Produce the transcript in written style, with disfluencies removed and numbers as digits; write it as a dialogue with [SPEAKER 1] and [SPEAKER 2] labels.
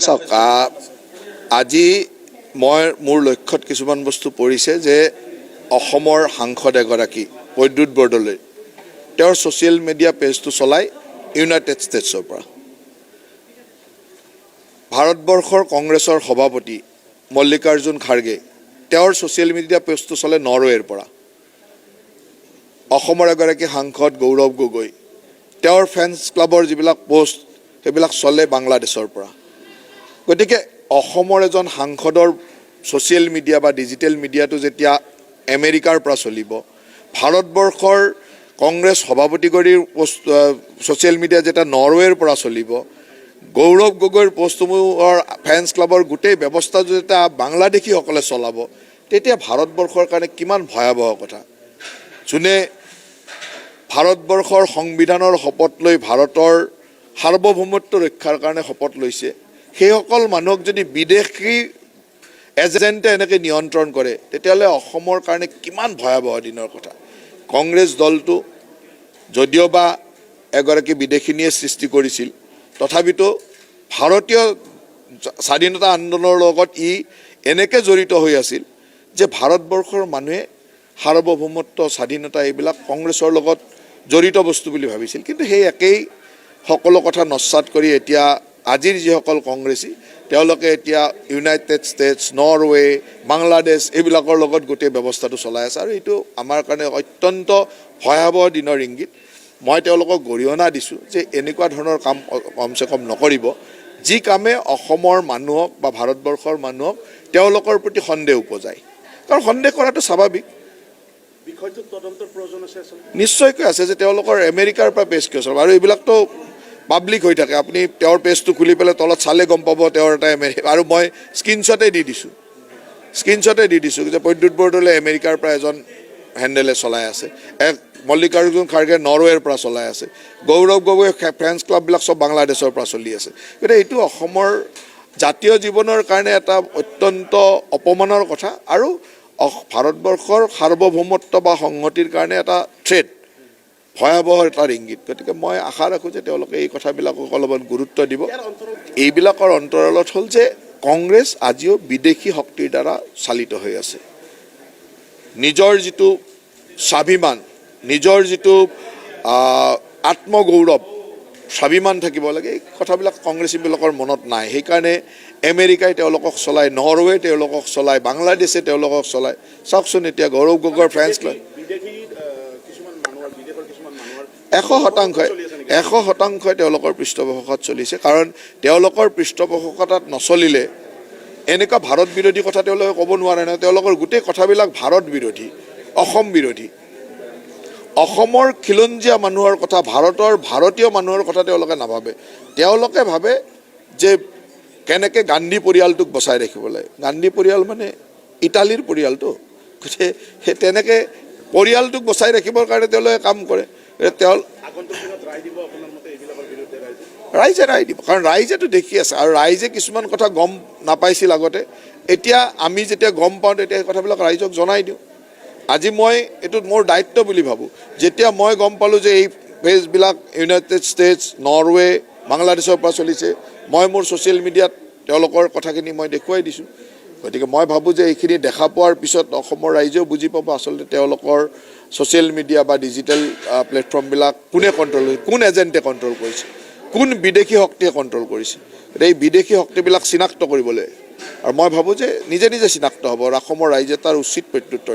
[SPEAKER 1] চাওক, আজি মই মোৰ লক্ষ্যত কিছুমান বস্তু পৰিছে যে অসমৰ সাংসদ এগৰাকী প্ৰদ্যুৎ বৰদলৈ, তেওঁৰ ছ'চিয়েল মিডিয়া পেজটো চলাই ইউনাইটেড ষ্টেটছৰ পৰা। ভাৰতবৰ্ষৰ কংগ্ৰেছৰ সভাপতি মল্লিকাৰ্জুন খাৰ্গে, তেওঁৰ ছ'চিয়েল মিডিয়া পেজটো চলে নৰৱেৰ পৰা। অসমৰ এগৰাকী সাংসদ গৌৰৱ গগৈ, তেওঁৰ ফেন্স ক্লাবৰ যিবিলাক পোষ্ট, সেইবিলাক চলে বাংলাদেশৰ পৰা। গতিকে অসমৰ এজন সাংসদৰ ছ'চিয়েল মিডিয়া বা ডিজিটেল মিডিয়াটো যেতিয়া আমেৰিকাৰ পৰা চলিব, ভাৰতবৰ্ষৰ কংগ্ৰেছ সভাপতিগৰাকীৰ পোষ্ট ছ'চিয়েল মিডিয়া যেতিয়া নৰৱেৰ পৰা চলিব, গৌৰৱ গগৈৰ পোষ্টসমূহৰ ফেন্স ক্লাবৰ গোটেই ব্যৱস্থাটো যেতিয়া বাংলাদেশীসকলে চলাব, তেতিয়া ভাৰতবৰ্ষৰ কাৰণে কিমান ভয়াৱহ কথা। যোনে ভাৰতবৰ্ষৰ সংবিধানৰ শপত লৈ ভাৰতৰ সাৰ্বভৌমত্ব ৰক্ষাৰ কাৰণে শপত লৈছে, সেইসকল মানুহক যদি বিদেশী এজেণ্টে এনেকৈ নিয়ন্ত্ৰণ কৰে, তেতিয়াহ'লে অসমৰ কাৰণে কিমান ভয়াৱহ দিনৰ কথা। কংগ্ৰেছ দলটো যদিওবা এগৰাকী বিদেশিনীয়ে সৃষ্টি কৰিছিল, তথাপিতো ভাৰতীয় স্বাধীনতা আন্দোলনৰ লগত ই এনেকৈ জড়িত হৈ আছিল যে ভাৰতবৰ্ষৰ মানুহে সাৰ্বভৌমত্ব, স্বাধীনতা এইবিলাক কংগ্ৰেছৰ লগত জড়িত বস্তু বুলি ভাবিছিল। কিন্তু সেই একেই সকলো কথা নস্যাৎ কৰি এতিয়া আজিৰ যিসকল কংগ্ৰেছী, তেওঁলোকে এতিয়া ইউনাইটেড ষ্টেটছ, নৰৱে, বাংলাদেশ এইবিলাকৰ লগত গোটেই ব্যৱস্থাটো চলাই আছে আৰু এইটো আমাৰ কাৰণে অত্যন্ত ভয়াৱহ দিনৰ ইংগিত। মই তেওঁলোকক গৰিহণা দিছোঁ যে এনেকুৱা ধৰণৰ কাম কমচে কম নকৰিব, যি কামে অসমৰ মানুহক বা ভাৰতবৰ্ষৰ মানুহক তেওঁলোকৰ প্ৰতি সন্দেহ উপজায়। কাৰণ সন্দেহ কৰাটো স্বাভাৱিক।
[SPEAKER 2] বিষয়টোত তদন্তৰ প্ৰয়োজন আছে আচলতে।
[SPEAKER 1] নিশ্চয়কৈ আছে যে তেওঁলোকৰ আমেৰিকাৰ পৰা পেজ কিয় চলাব? আৰু এইবিলাকতো পাব্লিক হৈ থাকে। আপুনি তেওঁৰ পেজটো খুলি পেলাই তলত চালে গম পাব তেওঁৰ এটা আৰু মই স্ক্ৰীনশ্বটে দি দিছোঁ, স্ক্ৰীনশ্বটে দি দিছোঁ যে প্ৰদ্যুৎ বৰদলৈ আমেৰিকাৰ পৰা এজন হেণ্ডেলে চলাই আছে, এক মল্লিকাৰ্জুন খাৰ্গে নৰৱেৰ পৰা চলাই আছে, গৌৰৱ গগৈ ফেন্স ক্লাববিলাক চব বাংলাদেশৰ পৰা চলি আছে। গতিকে এইটো অসমৰ জাতীয় জীৱনৰ কাৰণে এটা অত্যন্ত অপমানৰ কথা আৰু ভাৰতবৰ্ষৰ সাৰ্বভৌমত্ব বা সংহতিৰ কাৰণে এটা থ্ৰেট, ভয়াৱহ এটাৰ ইংগিত। গতিকে মই আশা ৰাখোঁ যে তেওঁলোকে এই কথাবিলাকক অলপমান গুৰুত্ব দিব।
[SPEAKER 2] ইয়াৰ অন্তৰত
[SPEAKER 1] এইবিলাকৰ অন্তৰালত হ'ল যে কংগ্ৰেছ আজিও বিদেশী শক্তিৰ দ্বাৰা চালিত হৈ আছে। নিজৰ যিটো স্বাভিমান, নিজৰ যিটো আত্মগৌৰৱ, স্বাভিমান থাকিব লাগে, এই কথাবিলাক কংগ্ৰেছীবিলাকৰ মনত নাই। সেইকাৰণে আমেৰিকাই তেওঁলোকক চলায়, নৰৱে তেওঁলোকক চলায়, বাংলাদেশে তেওঁলোকক চলায়। চাওকচোন, এতিয়া গৌৰৱ গগৈৰ ফ্ৰেণ্ডছ ক্লাব
[SPEAKER 2] বিদেশী কিছুমান মানুহৰ, বিদেশৰ কিছুমান মানুহৰ
[SPEAKER 1] 100%ই,
[SPEAKER 2] চলি আছে নেকি?
[SPEAKER 1] 100%ই তেওঁলোকৰ পৃষ্ঠপোষকত চলিছে। কাৰণ তেওঁলোকৰ পৃষ্ঠপোষকতাত নচলিলে এনেকুৱা ভাৰত বিৰোধী কথা তেওঁলোকে ক'ব নোৱাৰে নহয়। তেওঁলোকৰ গোটেই কথাবিলাক ভাৰত বিৰোধী, অসম বিৰোধী। অসমৰ খিলঞ্জীয়া মানুহৰ কথা, ভাৰতৰ ভাৰতীয় মানুহৰ কথা তেওঁলোকে নাভাবে। তেওঁলোকে ভাবে যে কেনেকৈ গান্ধী পৰিয়ালটোক বচাই ৰাখিব লাগে। গান্ধী পৰিয়াল মানে ইটালীৰ পৰিয়ালটো। গতিকে সেই তেনেকৈ পৰিয়ালটোক বচাই ৰাখিবৰ কাৰণে তেওঁলোকে কাম কৰে। গতিকে তেওঁ
[SPEAKER 2] আগন্তুক দিনত ৰায় দিব আপোনাৰ মতে এইবিলাকৰ বিৰুদ্ধে ৰাইজে?
[SPEAKER 1] ৰাইজে ৰায় দিব। কাৰণ ৰাইজেতো দেখি আছে আৰু ৰাইজে কিছুমান কথা গম নাপাইছিল আগতে। এতিয়া আমি যেতিয়া গম পাওঁ, তেতিয়া সেই কথাবিলাক ৰাইজক জনাই দিওঁ। আজি মই এইটো মোৰ দায়িত্ব বুলি ভাবোঁ। যেতিয়া মই গম পালোঁ যে এই পেজবিলাক ইউনাইটেড ষ্টেটছ, নৰৱে, বাংলাদেশৰ পৰা চলিছে, মই মোৰ ছ'চিয়েল মিডিয়াত তেওঁলোকৰ কথাখিনি মই দেখুৱাই দিছোঁ। গতিকে মই ভাবোঁ যে এইখিনি দেখা পোৱাৰ পিছত অসমৰ ৰাইজেও বুজি পাব আচলতে তেওঁলোকৰ ছ'চিয়েল মিডিয়া বা ডিজিটেল প্লেটফৰ্মবিলাক কোনে কণ্ট্ৰল, কোন এজেণ্টে কণ্ট্ৰল কৰিছে, কোন বিদেশী শক্তিয়ে কণ্ট্ৰল কৰিছে। গতিকে এই বিদেশী শক্তিবিলাক চিনাক্ত কৰিবলৈ আৰু মই ভাবোঁ যে নিজে নিজে চিনাক্ত হ'ব আৰু অসমৰ ৰাইজে তাৰ উচিত প্ৰত্যুত্তৰ দিব।